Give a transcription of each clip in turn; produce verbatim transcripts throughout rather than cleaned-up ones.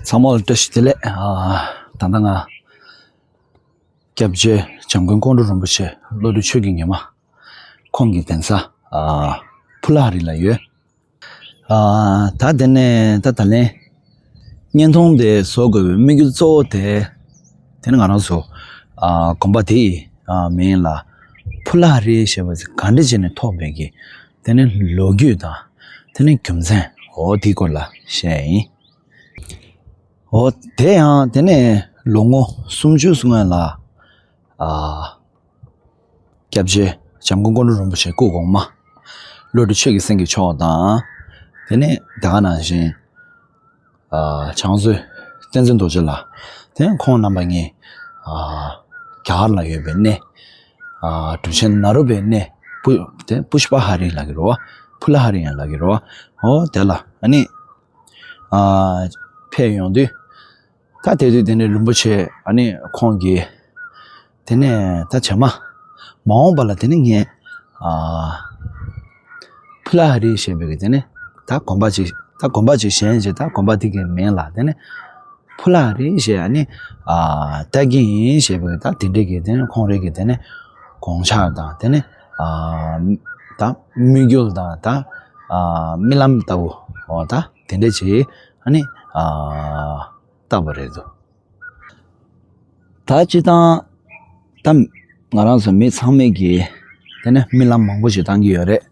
ཚང་མ་ལ་བཀྲ་ཤིས་བདེ་ལེགས། ཨ། ད་ལྟ་ང་སྐྱབས་རྗེ་འཇམ་མགོན་ཀོང་སྤྲུལ་རིན་པོ་ཆེ་བློ་གྲོས་ཆོས་ཀྱི་ཉི་མ་ཁོང་གི་གདན་ས། ཨ། ཕུ་ལ་ཧ་རི་ལ་ཡོད། ཨ། ད་དེ་ནས་ད་ད་ལན་བརྙན་ཐུང་དེ་བཟོ་དགོས་པའི་དམིགས་ཡུལ་གཙོ་བོ་དེ། དེ་ནི་ང་རང་ཚོ། ཨ། དགོན་པ་དེ་ཡི། ཨ། མིང་ལ་ཕུ་ལ་ཧ་རི་ཞེས་པ་ག་འདྲ་བྱས་ནས་ཐོགས་པའི་གི། དེ་ནི་ལོ་རྒྱུས་དང་། དེ་ནི་རྒྱུ་མཚན། འོ་དེའི་སྐོར་ལ་བཤད་ཡིན། འོ་དེ་ཡང་དེ་ནས་ལོ་ངོ་སུམ་ཅུ་སྔོན་ལ། ཨ། སྐྱབས་རྗེ་འཇམ་མགོན་ཀོང་སྤྲུལ་རིན་པོ་ཆེ་སྐུ་གོང་མ་བློ་གྲོས་ཆོས་ཀྱི་སེང་གེ་མཆོག་དང་། དེ་ནས་དེ་ག་ནང་བཞིན། ཨ། ཕྱག་མཛོད་བསྟན་འཛིན་རྡོ་རྗེ་ལགས། དེ་ཁོང་རྣམ་པ་གཉིས། ཨ། རྒྱ་གར་ལ་ཡོད་པའི་གནས། ཨ། གྲུབ་ཆེན་ནཱ་རོ་པའི་གནས། པུ། དེ་པུཤ་པ་ཧ་རི་ལབ་ཀྱི་རེད་བ། ཕུ་ལ་ཧ་རི་ཡང་ལབ་ཀྱི་རེད་བ། འོ་དེ་ལ་ཨ་ནི། ཨ། ཕེབས་ཡོང་དུས། ད་དེ་དུས་དེ་ནས་རིན་པོ་ཆེ་ཨ་ནི་ཁོང་གིས། དེ་ནས་ད་བྱས་མ། མ་འོངས་པ་ལ་དེ་ནས་ངས། ཨ། ཕུ་ལ་ཧ་རི་ཞེས་པའི་གི་དེ་ནས་ད་དགོན་པ་ཅིག་ད་དགོན་པ་ཅིག་བཞེངས་བྱས། ད་དགོན་པ་དེ་གི་མིང་ལ་དེ་ནས་ཕུ་ལ་ཧ་རི་ཞེས་ཨ་ནི། ཨ། བཏགས་ཀྱི་ཡིན་ཞེས་པའི་ད་དེ་འདྲའི་གི་དེ་ནས་ཁོང་རང་གི་དེ་ནས་དགོངས་འཆར་དང་། དེ་ནས། ཨ། ད་དམིགས་ཡུལ་དང་། ད། ཨ། རྨི་ལམ་ལྟ་བུ། འོ་ད་དེ་འདྲ་ཅིག་ཨ་ནི། ཨ། བཏབ་པ་རེད་འདུག་ད་སྤྱིར་བཏང་། ད་ང་རང་ཚོ་མི་ཚང་མས་ཀྱི་དེ་ནས་རྨི་ལམ་མང་པོ་ཞིག་བཏང་གི་ཡོད་རེད།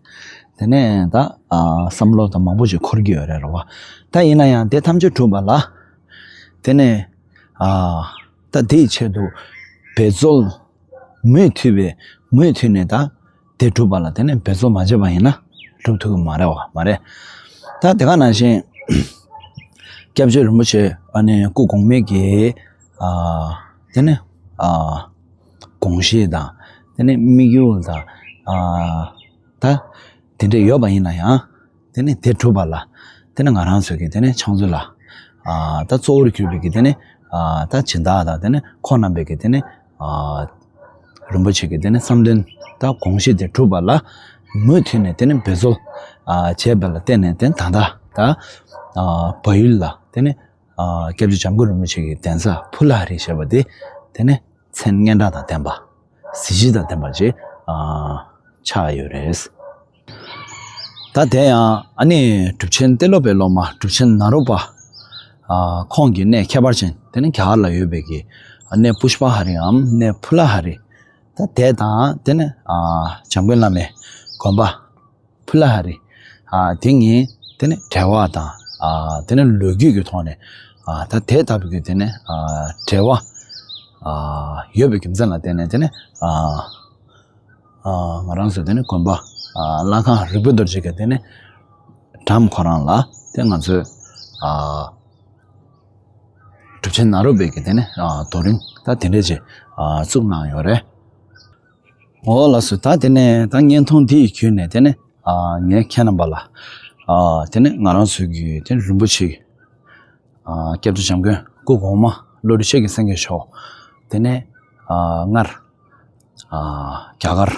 དེ་ནས་ད། ཨ། བསམ་བློ་དང་མང་པོ་ཞིག་འཁོར་གྱི་ཡོད་རེད་རེད་བ། ད་ཡིན་ན་ཡང་དེ་ཐམས་ཅད་གྲུབ་པ་ལ། དེ་ནས། ཨ། ད་དེའི་ཆེད་དུ་འབད་རྩོལ་མུ་མཐུད་པའི་མུ་མཐུད་ནས་ད། དེ་སྒྲུབ་པ་ལ་དེ་ནས་འབད་རྩོལ་མ་བྱས་པ་ཡིན་ན་སྒྲུབ་ཐུབ་ཀྱི་མ་རེད་བ། མ་རེད། ད་དེ་ག་ནང་བཞིན་སྐྱབས་རྗེ་རིན་པོ་ཆེ་ཨ་ནི་སྐུ་གོང་མའི་གི། ཨ། དེ་ནས། ཨ། དགོངས་གཞི་དང་། དེ་ནས་དམིགས་ཡུལ་དང་། ཨ། ད་དེ་འདྲ་ཡོད་པ་ཡིན་ན་ཡང་། དེ་ནས་དེ་སྒྲུབ་པ་ལ། དེ་ནས་ང་རང་ཚོས་ཀྱི་དེ་ནས་ཕྱག་མཛོད་ལ། ཨ། ད་གཙོ་བོར་གྱུར་པའི་གི་དེ་ནས། ཨ། ད་སྦྱིན་བདག་དང་། དེ་ནས་ཁོང་རྣམ་པས་ཀྱི་དེ་ནས། ཨ། རིན་པོ་ཆེ་གི་དེ་ནས་བསམ་དོན་དང་དགོངས་གཞི་དེ་གྲུབ་པ་ལ་མུ་མཐུད་ནས་དེ་ནས་འབད་རྩོལ། ཨ། བྱས་པ་ལ་བརྟེན་ནས་དེ་ད་ལྟ་ད། ཨ། བལ་ཡུལ་ལ་དེ་ནས། ཨ། སྐྱབས་རྗེ་འཇམ་མགོན་རིན་པོ་ཆེ་གི་གདན་ས་ཕུ་ལ་ཧ་རི་ཞེས་པ་དེ་དེ་ནས་མཚན་སྙན་གྲགས་དང་ལྡན་པ། གཟི་བརྗིད་དང་ལྡན་པ་ཅིག་ཨ། ཆགས་ཡོད་རེད། ད་དེ་ཡང་ཨ་ནི་གྲུབ་ཆེན་ཏེ་ལོ་པའི་སློབ་མ་གྲུབ་ཆེན་ནཱ་རོ་པ། ཨ། ཁོང་གི་གནས་ཁྱད་པར་ཅན་དེ་ནི་རྒྱ་གར་ལ་ཡོད་པའི་གི་གནས་པུཤ་པ་ཧ་རིའམ་གནས་ཕུ་ལ་ཧ་རི། ད་དེ་དང་དེ་ནི། ཨ། འཇམ་མགོན་བླ་མའི་དགོན་པ་ཕུ་ལ་ཧ་རི། ཨ། དེ་གཉིས་དེ་ནི་འབྲེལ་བ་དང་། ཨ། དེ་ནི་ལོ་རྒྱུས་ཀྱི་ཐོག་ནས། ཨ། ད་དེ་ལྟ་བུའི་གི་དེ་ནི། ཨ། འབྲེལ་བ། ཨ། ཡོད་པའི་རྒྱུ་མཚན་ལ་བརྟེན་ནས་དེ་ནི། ཨ། ཨ། ང་རང་ཚོ་དེ་ནི་དགོན་པ། ཨ། ལྷ་ཁང་རིག་པའི་རྡོ་རྗེ་གི་དེ་ནི་འགྲམ་ཁོ་རང་ལ་དེ་ང་ཚོས། ཨ། གྲུབ་ཆེན་ནཱ་རོ་པའི་གི་དེ་ནི། ཨ། རྡོ་རིང་ད་དེ་འདྲས་ཅིག་ཨ། བཙུགས་གནང་ཡོད་རེད། འོ་ལགས་སོ། ད་དེ་ནས་ད་བརྙན་ཐུང་འདི་ཡི་བརྒྱུད་ནས་དེ་ནི། ཨ། ངས་ཁྱེད་རྣམ་པ་ལ། ཨ། དེ་ནི་ང་རང་ཚོའི་གི་དེ་རིན་པོ་ཆེ། ཨ། སྐྱབས་རྗེ་འཇམ་མགོན་སྐུ་གོང་མ་བློ་གྲོས་ཆོས་ཀྱི་སེང་གེ་མཆོག་དེ་ནས། ཨ། སྔར། ཨ། རྒྱ་གར།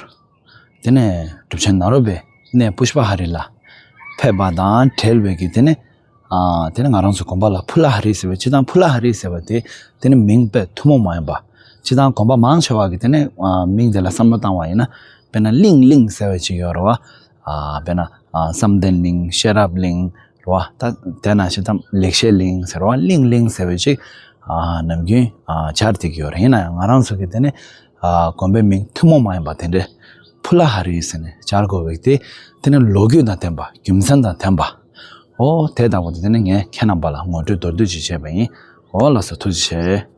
དེ་ནས་གྲུབ་ཆེན་ནཱ་རོ་པའི་གནས་པུཤ་པ་ཧ་རི་ལ་ཕེབས་པ་དང་འབྲེལ་བའི་གི་དེ་ནས། ཨ། དེ་ནས་ང་རང་ཚོ་དགོན་པ་ལ་ཕུ་ལ་ཧ་རི་ཟེར་བའི། སྤྱིར་བཏང་ཕུ་ལ་ཧ་རི་ཟེར་བ་དེ་དེ་ནི་མིང་དཔེ་ཐུན་མོང་མ་ཡིན་པ། སྤྱིར་བཏང་དགོན་པ་མང་ཆེ་བ་གི་དེ་ནས། ཨ། མིང་དེ་ལ་བསམ་བློ་བཏང་བ་ཡིན་ན། དཔེར་ན་གླིང་གླིང་ཟེར་བ་ཅིག་ཡོད་རེད་བ། ཨ། དཔེར་ན། ཨ། བསམ་གཏན་གླིང་། ཤེས་རབ་གླིང་། རེད་བ། ད་དེ་ནང་བཞིན་ད་ལེགས་བཤད་གླིང་ཟེར་བ། གླིང་གླིང་ཟེར་བ་ཅིག་ཨ། ནམ་རྒྱུན། ཨ། སྦྱར་བསྡད་ཀྱི་ཡོད་རེད། ཡིན་ན་ཡང་ང་རང་ཚོ་གི་དེ་ནི། ཨ། དགོན་པའི་མིང་ཐུན་མོང་མ་ཡིན་པ་དེ་འདྲའི་ཕུ་ལ་ཧ་རི་ཟེར་ནས་སྦྱར་དགོས་པའི་དེ། དེ་ནི་ལོ་རྒྱུས་དང་ལྡན་པ། རྒྱུ་མཚན་དང་ལྡན་པ། འོ་དེ་ལྟ་བུ་དེ་ནི་ངས་ཁྱེད་རྣམ་པ་ལ་ངོ་སྤྲོད་མདོར་བསྡུས་ཅིག་བྱས་པ་ཡིན། འོ་ལགས་སོ། ཐུགས་རྗེ་ཆེ།